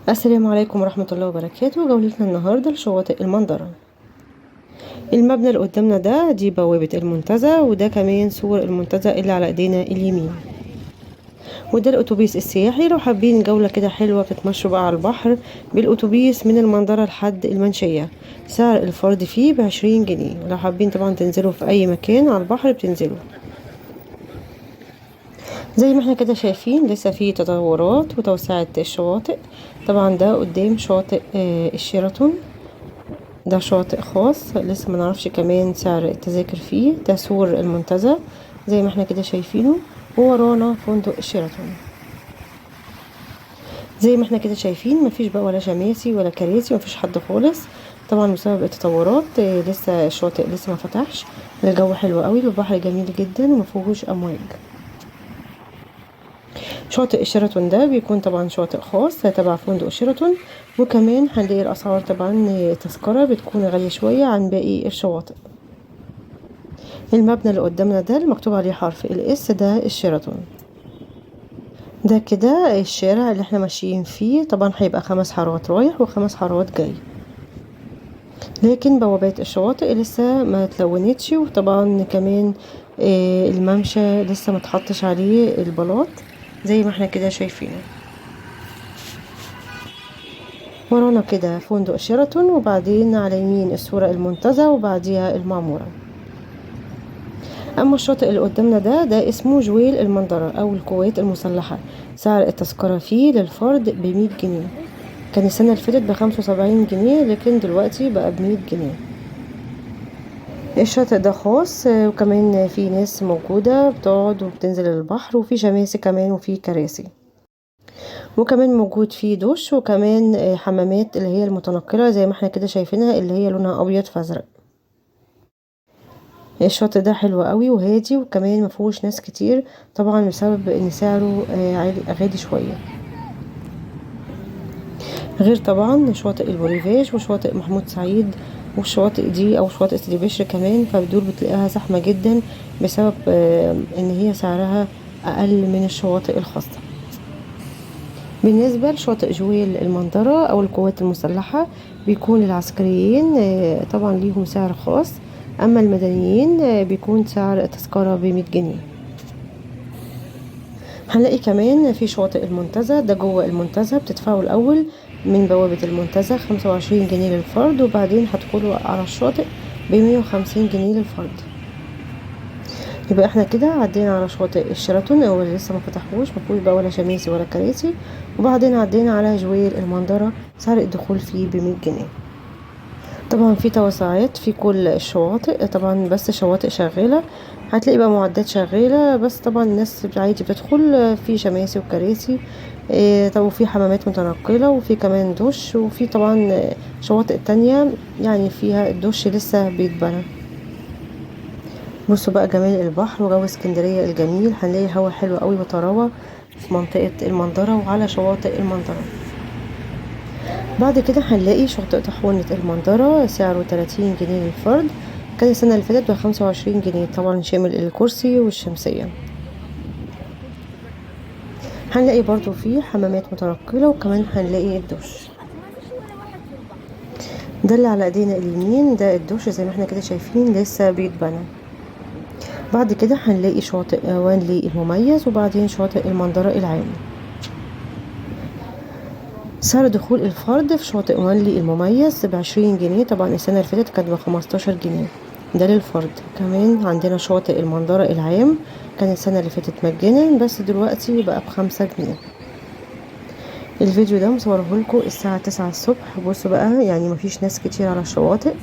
السلام عليكم ورحمة الله وبركاته. جولتنا النهاردة لشواطئ المندرة. المبنى اللي قدامنا ده دي بوابة المنتزه، وده كمان سور المنتزه اللي على ايدينا اليمين، وده الاتوبيس السياحي. لو حابين جولة كده حلوة بتتمشوا بقى على البحر بالاتوبيس من المندرة لحد المنشية، سعر الفرد فيه ب20 جنيه. لو حابين طبعا تنزلوا في اي مكان على البحر بتنزلوا. زي ما احنا كده شايفين لسه في تطورات وتوسعة الشواطئ. طبعا ده قدام شاطئ الشيراتون، ده شاطئ خاص لسه ما نعرفش كمان سعر التذاكر فيه. ده سور المنتزه زي ما احنا كده شايفينه، وورانا فندق الشيراتون. زي ما احنا كده شايفين مفيش بقى ولا شماسي ولا كراسي، مفيش حد خالص طبعا بسبب التطورات. لسه الشاطئ لسه ما فتحش. الجو حلو قوي والبحر جميل جدا ومفيهوش امواج. شاطئ الشيراتون ده بيكون طبعا شاطئ خاص تبع فندق شيراتون، وكمان هنلاقي الاسعار طبعا التذكرة بتكون غالية شوية عن باقي الشواطئ. المبنى اللي قدامنا ده المكتوب عليه حرف الاس ده الشيراتون. ده كده الشارع اللي احنا ماشيين فيه، طبعا هيبقى 5 حارات رايح و5 حارات جاي، لكن بوابات الشواطئ لسه ما تلونتش، وطبعا كمان الممشى لسه ما اتحطش عليه البلاط زي ما احنا كده شايفينه. ورانا كده فندق شيراتون، وبعدين على يمين الصورة المنتزه، وبعديها المعمورة. اما الشاطئ اللي قدامنا ده اسمه جويل المندرة او القوات المسلحة. سعر التذكرة فيه للفرد ب100 جنيه، كان السنة اللي فاتت ب75 جنيه، لكن دلوقتي بقى ب100 جنيه. الشاطئ ده خاص، وكمان في ناس موجودة بتقعد وبتنزل البحر، وفي شماسي كمان وفي كراسي، وكمان موجود فيه دوش، وكمان حمامات اللي هي المتنقلة زي ما احنا كده شايفينها اللي هي لونها ابيض فازرق. الشاطئ ده حلو قوي وهادي، وكمان مفيهوش ناس كتير طبعا بسبب ان سعره غالي شوية، غير طبعا شاطئ البوريفاج وشاطئ محمود سعيد والشواطئ دي او شواطئ سيدي بشر كمان، فدول بتلاقيها زحمة جدا بسبب ان هي سعرها اقل من الشواطئ الخاصة. بالنسبة لشاطئ جويل المندرة او القوات المسلحة بيكون العسكريين طبعا ليهم سعر خاص، اما المدنيين بيكون سعر التذكرة ب100 جنيه. هنلاقي كمان في شاطئ المنتزه، ده جوه المنتزه بتدفعوا الاول من بوابة المنتزه 25 جنيه للفرد، وبعدين هتدخلوا على الشاطئ ب150 جنيه للفرد. يبقى احنا كده عدينا على شاطئ الشيراتون او اللي لسه ما فتحوش، ما فيهوش بقى ولا شماسي ولا كراسي، وبعدين عدينا على جويل المندرة سعر الدخول فيه ب100 جنيه. طبعا في توسعات في كل الشواطئ طبعا، بس الشواطئ شغالة، هتلاقي بقى معدات شغالة، بس طبعا الناس عادي بتدخل في شماسي وكراسي، طب وفي حمامات متنقلة، وفي كمان دوش، وفي طبعا شواطئ تانية فيها الدوش لسه بيتبنى. بصوا بقى جمال البحر وجو اسكندرية الجميل، هنلاقي هوا حلو قوي وطراوة في منطقة المندرة وعلى شواطئ المندرة. بعد كده هنلاقي شاطئ طاحونة المندرة سعره 30 جنيه للفرد، كان السنة اللي فاتت ب25 جنيه، طبعا شامل الكرسي والشمسية. هنلاقي برضو فيه حمامات متنقلة، وكمان هنلاقي الدوش ده اللي على ايدينا اليمين، ده الدوش زي ما احنا كده شايفين لسه بيتبنى. بعد كده هنلاقي شاطئ وانلي المميز، وبعدين شاطئ المندرة العام. سعر دخول الفرد في شاطئ وانلي المميز ب20 جنيه، طبعا السنة اللي فاتت كانت ب15 جنيه، ده للفرد. كمان عندنا شاطئ المندرة العام كان السنة اللي فاتت مجانا، بس دلوقتي بقى ب5 جنيه. الفيديو ده مصوره لكم الساعة 9 الصبح. بصوا بقى مفيش ناس كتير على الشواطئ،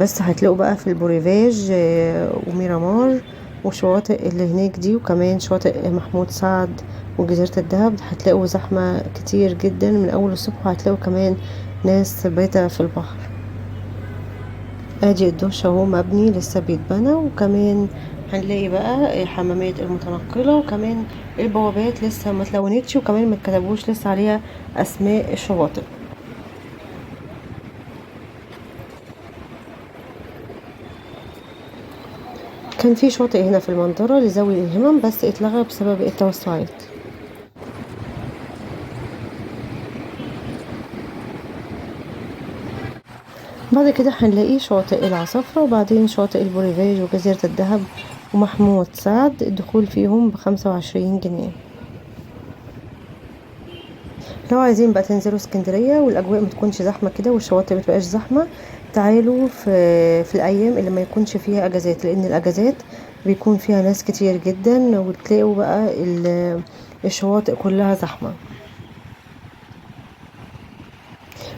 بس هتلاقوا بقى في البوريفاج، وميرامار والشواطئ اللي هناك دي، وكمان شاطئ محمود سعد وجزيرة الدهب، هتلاقوا زحمة كتير جدا من أول الصبح، وهتلاقوا كمان ناس بايتة في البحر. ادي الدوش اهو مبني لسه بيتبنى، وكمان هنلاقي بقى حمامات المتنقلة، وكمان البوابات لسه ما اتلونتش، وكمان ما اتكتبوش لسه عليها اسماء الشواطئ. كان في شاطئ هنا في المندرة لذوي الهمم بس اتلغى بسبب التوسعات. بعد كده هنلاقي شاطئ العصافرة، وبعدين شاطئ البوريفاج وجزيرة الذهب ومحمود سعد، الدخول فيهم ب25 جنيه. لو عايزين بقى تنزلوا اسكندرية والاجواء ما تكونش زحمة كده والشواطئ ما تبقاش زحمة، تعالوا في الايام اللي ما يكونش فيها اجازات، لان الاجازات بيكون فيها ناس كتير جدا، وتلاقوا بقى الشواطئ كلها زحمة.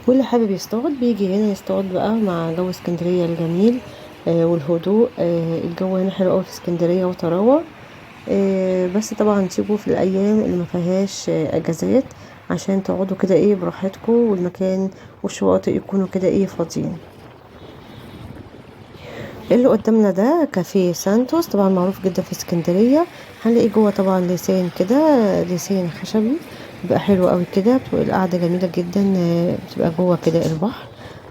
واللي حابب يصطاد بيجي هنا يصطاد بقى مع جو اسكندرية الجميل والهدوء. الجو هنا حلو قوي في اسكندرية وطراوة، بس طبعا تيجوا في الايام اللي ما فيهاش اجازات عشان تقعدوا كده براحتكم، والمكان والشواطئ يكونوا كده فاضيين. اللي قدامنا ده كافيه سانتوس، طبعا معروف جدا في اسكندرية. هنلاقي جوه طبعا لسان كده، لسان خشبي بيبقى حلو قوي كده، بتبقى القعدة جميلة جدا، بتبقى جوه كده البحر.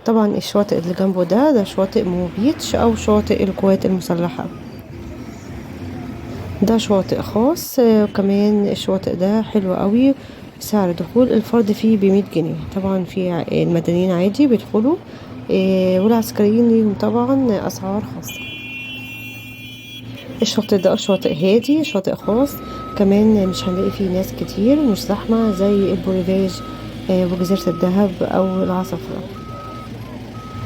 طبعا الشاطئ اللي جنبه ده شاطئ مو بيتش او شاطئ القوات المسلحة، ده شاطئ خاص. وكمان الشاطئ ده حلو قوي، سعر دخول الفرد فيه ب100 جنيه. طبعا في المدنيين عادي بيدخلوا، والعسكريين ليهم طبعا اسعار خاصة. الشاطئ ده شاطئ هادي، شاطئ خاص، كمان مش هنلاقي فيه ناس كتير ومش زحمة زي البوريفاج، وجزيرة الذهب او العصافرة.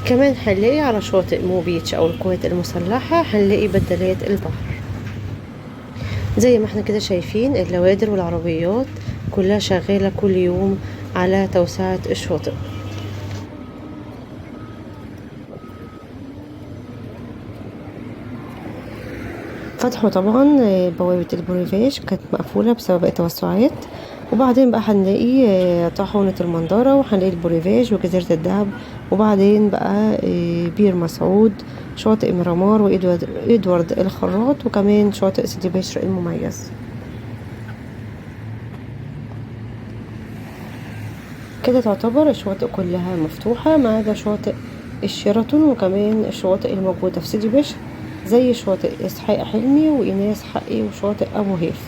كمان هنلاقي على شاطئ مو بيتش او القوات المسلحة هنلاقي بدلات البحر. زي ما احنا كده شايفين اللوادر والعربيات كلها شغالة كل يوم على توسعة الشاطئ. فتحوا طبعا بوابة البوريفاج، كانت مقفولة بسبب التوسعات. وبعدين بقى هنلاقي طاحونة المندرة، وهنلاقي البوريفاج وجزيرة الذهب، وبعدين بقى بير مسعود، شاطئ ميرامار وإدوارد الخراط، وكمان شاطئ سيدي بشر المميز. كده تعتبر الشواطئ كلها مفتوحة ما عدا شاطئ الشيراتون، وكمان الشواطئ الموجودة في سيدي بشر زي شاطئ إسحاق حلمي وإيناس حقي وشاطئ أبو هيف.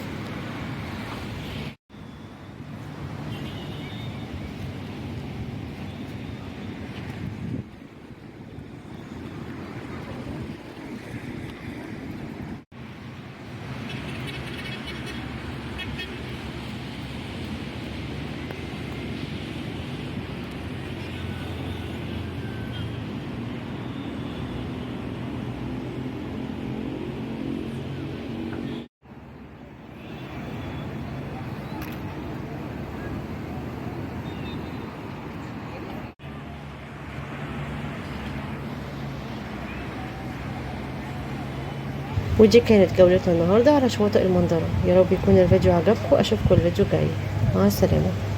ودي كانت جولتنا النهاردة على شواطئ المندرة. يا رب يكون الفيديو عجبكم، أشوفكم الفيديو الجاي. مع السلامة.